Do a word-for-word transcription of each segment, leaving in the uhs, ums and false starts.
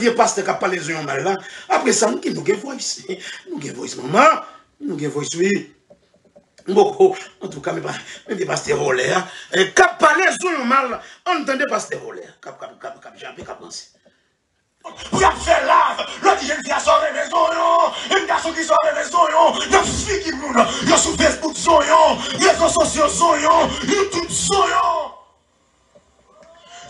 Vye pastè k ap pale zonyon mal la. Apre sa, m gen, nou gen voice. Nou gen voice, manman. Nou gen voice, wi. M poko, antouka, men pa, men vye pastè vòlè a. E, k ap pale zonyon mal, ann tande pastè vòlè a. K ap, k ap, k ap, k ap jape, k ap ranse. Pou y ap fè live, lè w di jèn fi a sa w rele zonyon, jèn gason ki sa w rele zonyon, nan figi moun, yo sou Facebook zonyon, rezo sosyo zonyon, YouTube zonyon.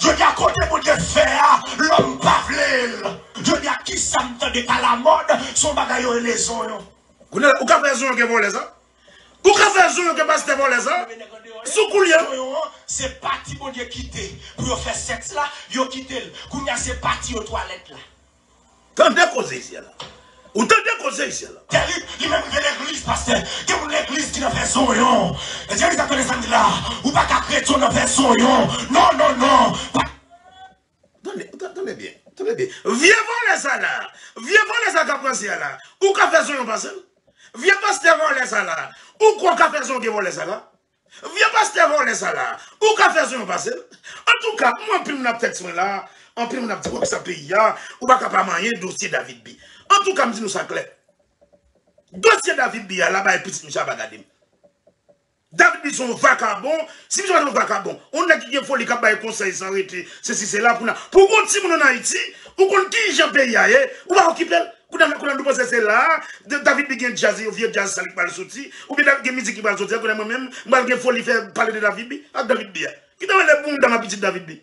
Jodi a kote Bondye fè a, lòm pa vle l. Jodi a kisa m tande alamòd, se yon bagay yo rele zonyon. Kounye a, ou ka fè zonyon ke vòlè sa? Ou ka fè zonyon ke pastè vòlè sa? Sou koulye. Zonyon an, se pati Bondye kite pou yo fè sèks la, yo kite l. Kounye a se pati yo twalèt la. Tande koze isi a la. Ou tande koze isi a la. Tèrib, li menm rive legliz, pastè. Gen moun legliz ki nan fè zonyon. Tèrib, sa tande sa m di la. Ou pa ka kretyen nan fè zonyon. Non, non, non. Pa- Tande, ta- tande byen. Tande byen. Vye vòlè sa la. Vye vòlè sa k ap ranse a la. Ou ka fè zonyon pase l. Vye pastè vòlè sa la. Ou kwè w ka fè zonyon ke vòlè sa la? Vye pastè vòlè sa la, ou ka fè zonyon pase l? Antouka, mwen anpil moun ap tèks mwen la, anpil moun ap di, "Bon, kisa peyi a, ou pa ka pa manyen dosye David B." Antouka, m di nou sa klè. Dosye David B a la, bay pitit misye a pa gade m. David B se yon vakabon, si misye pa t yon vakabon, yon nèg ki gen foli k ap bay konsèy san rete, sesi sela, pou na, pou gon timoun ann Ayiti, ou konn ki jan peyi a ye, ou pa okipe l. Kounye a, kounye a nou panse se la, Da- David B gen djaz, yon vye djaz sa li pral soti, oubyen David gen mizik ki pral soti, kounye a mwen menm, m pral gen foli fè pale de David B, ak David B a. Kite mele bounda m ak pitit David B.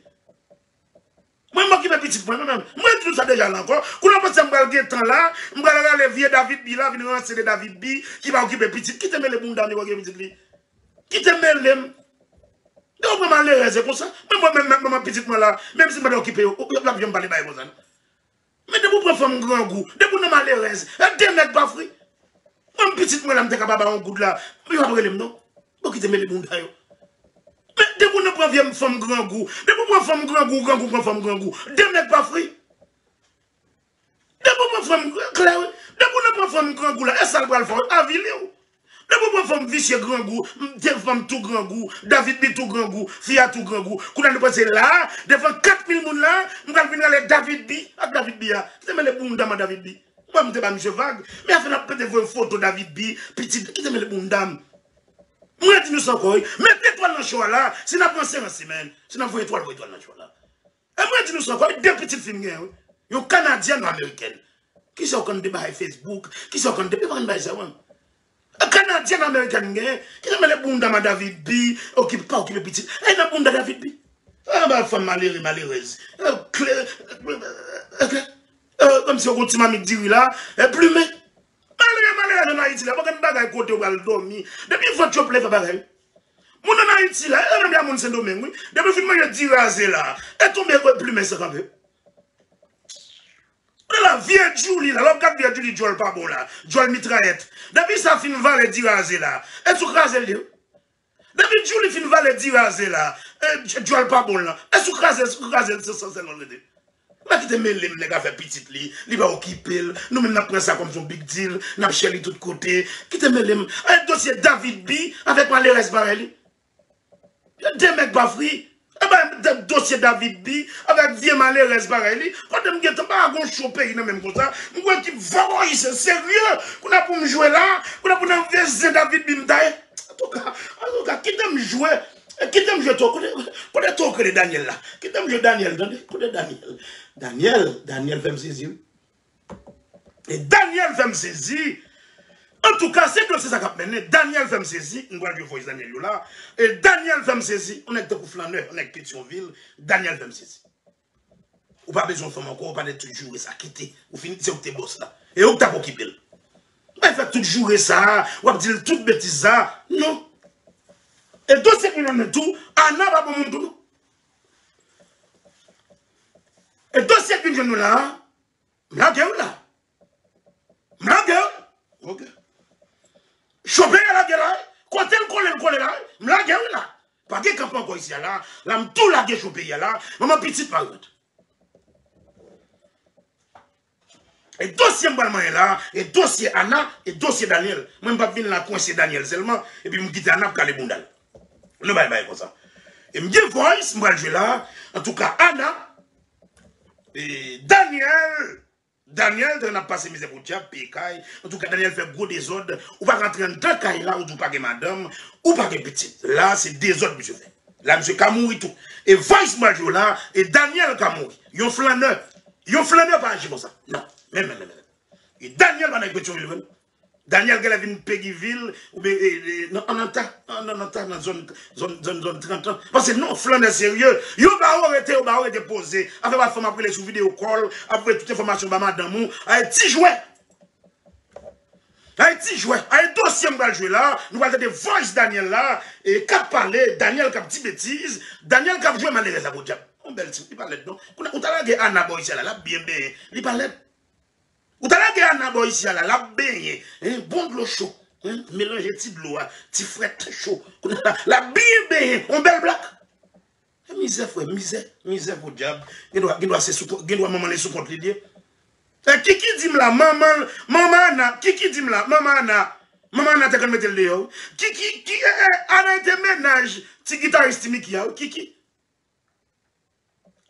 Mwen m okipe pitit mwen, mwen menm. Mwen di nou sa deja la ankò, kounye a panse m pral gen tan la, m pral rale vye David B la, vin ranse de David B, ki pa okipe pitit, kite mele bounda m, li pa okipe pitit li. Kite mele m. Yo pran malerèz e konsa. Mwen, mwen, mwen, mwen, mwen, pitit mwen la, menm si m pa ta okipe yo, yo, yo p ap janm pale bagay konsa, non. Men depi w pran fanm grangou, depi w nan malerèz, e de nèg pa fri. Mwen, pitit mwen la, m te ka pa ba yon goud la, yo p ap rele m non. Bon, kite mele bounda yo. Men depi w nan pran vye fanm grangou, depi w pran fanm grangou, grangou pran fanm grangou, de nèg pa fri. Depi w pran fanm, klè wi, depi w nan pran fanm grangou la, e sa l pral fè w, avili w. Depi w pran fanm visye grangou, m te fanm tou grangou, David B tou grangou, fi a tou grangou. Kounye a nou panse la, devan kat mil moun la, m pral vin rale David B ak David B a. Kite mele bounda m ak David B. Mwen m te ba misye vag, men afè n ap pete voye foto David B, pitit, kite mele bounda m. Mwen di nou sa ankò wi, met etwal nan cho a la, si n ap ranse ranse, men, si n ap voye etwal, voye etwal nan cho a la. E mwen di nou sa ankò, de pitit fi m genyen wi. Yon Kanadyèn, yon Amerikèn. Kisa w konn de bagay Facebook? Kisa w konn de, de bagay sa, mwen? Yon Kanadyèn, Amerikèn m genyen. Kisa mele bounda m ak David B, okipe, pa okipe pitit. E nan bounda David B. Anba fanm malere, malerèz. E klè, e klè. E, kòmsi yo gon ti mamit diri la, e plimen. Malere, malerèz ann Ayiti la, pa gen bagay kote yo pral dòmi. Depi vant yo plen, fè bagay. Moun ann Ayiti la, e menm jan moun Sendomeng, wi. Depi fin manje diri a ze la, e tonbe, e plimen san kanpe. Kounye a la, vye Djouly la, lè w ap gad vye Djouly, djòl pa bon la, djòl mitrayèt. Depi sa fin vale diri a ze la, e sou kraze l ye, wi. Depi Djouly fin vale diri a ze la, e dj- djòl pa bon la, e sou kraze, sou kraze l, se san sèlman l rete. Ou pa kite mele m, nèg afè pitit li, li pa okipe l. Nou menm n ap pran sa kòm se yon big deal, n ap share li tout kote. Kite mele m. E dosye David B avèk malerèz parèy li. De nèg pa fri. E ba de- dosye David B avèk vye malerèz parèy li. Kote m gentan pa gon cho peyi nan men m konsa. M kwè ki voice serye. Kounye a pou m jwe la, kounye a pou n anveze David B m taye. Antouka, antouka, kite m jwe. Kite m jwe tou. Kote, kote tou k rele Daniel la? Kite m jwe Daniel, tande? Kote Daniel? Daniel, Daniel fè m sezi, wi. E Daniel fè m sezi. Antouka, se dosye sa k ap mennen. Daniel fè m sezi. M pral jwe voice Daniel yo la. E Daniel fè m sezi. Yon nèg tankou Flannè, yon nèg Petyonvil. Daniel fè m sezi. Ou pa bezwen fanm ankò, ou pa dwe tout joure sa, kite. Ou fini, se ou k te bòs la. E ou k t ap okipe l. Ou pa fè tout joure sa, w ap di l tout betiz sa. Non. E dosye k vin jwenn nou tou, Ana pa bon moun tou, non. E dosye k vin jwenn nou la, m lage w la. M lage w. Ok. Chopè a lage la, wi. Kote l kole, l kole la, wi. M lage w la. Pa gen kanpe ankò isi a la. La, m tou lage cho peyi a la. Manman pitit pa ret. E dosye m pral manyen la, e dosye Ana, e dosye Daniel. Mwen, m p ap vin la kwense Daniel sèlman, epi m kite Ana ap kale bounda l. Nou bay bay konsa. E m gen voice, m pral jwe la. Antouka, Ana, E, Daniel, Daniel te nan pase mizè pou dyab, peye kay. Antouka, Daniel fè gwo dezòd. Ou pa rantre anndan kay la, ou di w pa gen madanm, ou pa gen pitit. La, se dezòd misye fè. La, misye ka mouri tou. E voice m pral jwe w la, e Daniel ka mouri. Yon flannè. Yon flannè pa aji konsa. Non. Men, men, men, men. E Daniel pa nèg Petyonvil vre, non. Daniel genlè vin Peguiville, oubyen, e, e, nan, an Anta, an, an Anta, nan zòn, zòn, zòn, zòn trant lan. Paske non, flannè serye. Yo ba w rete, yo ba w rete poze. Afè pa fanm ap rele sou video call, ap voye tout enfòmasyon ba madanm ou. Ay, ti jwè. Ay, ti jwè. Ay, dosye m pral jwe la. Nou pral tande voice Daniel la. E k ap pale, Daniel k ap di betiz, Daniel k ap jwe malerèz la podyab. Yon bèl ti, li pa lèd non. Kounye a, ou ta lage Ana bò isi a la, l ap byen benyen. Li pa lèd. Ou ta lage Ana bò isi a la, l ap benyen, hein, bon dlo cho, hein, melanje ti dlo a, ti frèt cho. Kounye a la, l ap byen benyen, on bèl blak. E mizè, frè, mizè, mizè podyab. Gen dwa, gen dwa se sou kont, gen dwa manman li sou kont li, li ye. E Kiki di m la, manman, manman Ana, Kiki di m la, manman Ana, manman Ana te konn mete l deyò, wi. Kiki, ki, e, e, Ana te mennaj ti gitaris ti Miki a, wi, Kiki.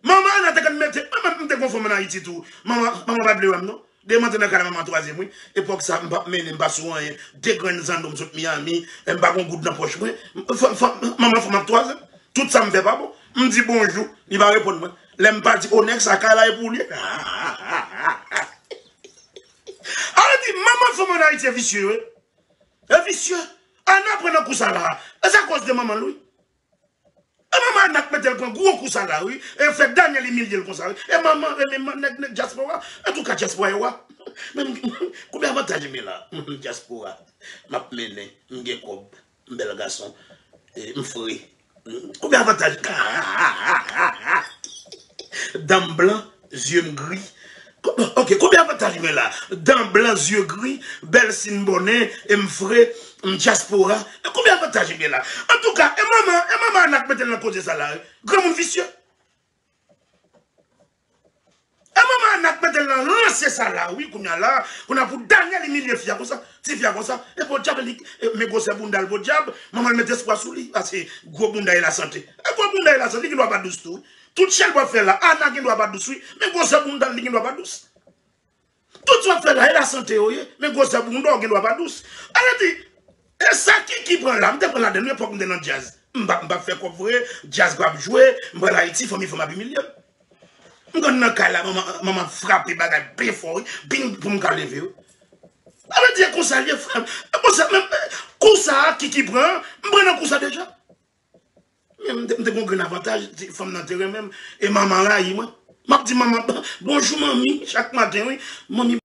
Manman Ana te konn mete, mwen menm m te gon fanm ann Ayiti tou. Manman, manman pa t vle wè m non. Demen m antre nan kay la manman twazyèm wi. Epòk sa m p ap mennen, m pa sou anyen. De grenn zanno m sot Miami. E m pa gon goud nan pòch mwen. Manman fanm ap twazyèm. Tout sa m fè pa bon. M di bonjou, li pa reponn mwen. Lè m pati o nèg sa kay la e pou li. Ala di manman fanm ann Ayiti e visye wi. E visye. Ana pran nan kou sa la. E sa kòz de manman l wi. E manman Ana k mete l pran gwo kou sa la wi. E fè Daniel imilye l konsa wi. E manman, e men nèg, nèg dyaspora. Antouka dyaspora e wa. Men konbyen avantaj m gen la? Dyaspora. M ap mennen, m gen kòb, m bèl gason, e m fre. Konbyen avantaj? Dan m blan, zye m gri. Ko-, ok, konbyen avantaj mwen la? Dan blan, zye gri, bèl sin bònen, e m fre, m dyaspora. E konbyen avantaj mwen la? Antouka, e manman, e manman Ana k mete l nan koze sa la, wi. Granmoun visye. E manman Ana k mete l nan lanse sa la, wi, kounye a la, kounye a pou Daniel imilye fi a konsa, ti fi a konsa, e podyab li, e, men gwosè bounda l podyab, manman l mete espwa sou li, paske gwo bounda e lasante. E gwo bounda e lasante, li gen dwa pa dous tou, wi. Tout chèlbwa fè la, Ana gen dwa pa dous wi, men gwosè bounda l li gen dwa pa dous. Tout sa w ap fè la, e lasante yo ye, men gwosè bounda w gen dwa pa dous. Ala di, e sa Kiki pran la, m te pran ladann wi, epòk m te nan djaz. M p ap, m p ap fè kòb vre, djaz p ap jwe, m pral Ayiti, fanmi fanm ap imilye m. M konn nan kay la, manman, manman ap frape bagay byen fò wi, bing pou m ka leve wi. Ala di, e konsa l ye, frè m. E konsa, men, e, kou sa a Kiki pran, m pran nan kou sa deja. Men m te, m te gon grenn avantaj, ti fanm nan te renmen m. E manman rayi mwen. M ap di manman, bonjou manmi, chak maten, wi. Manmi.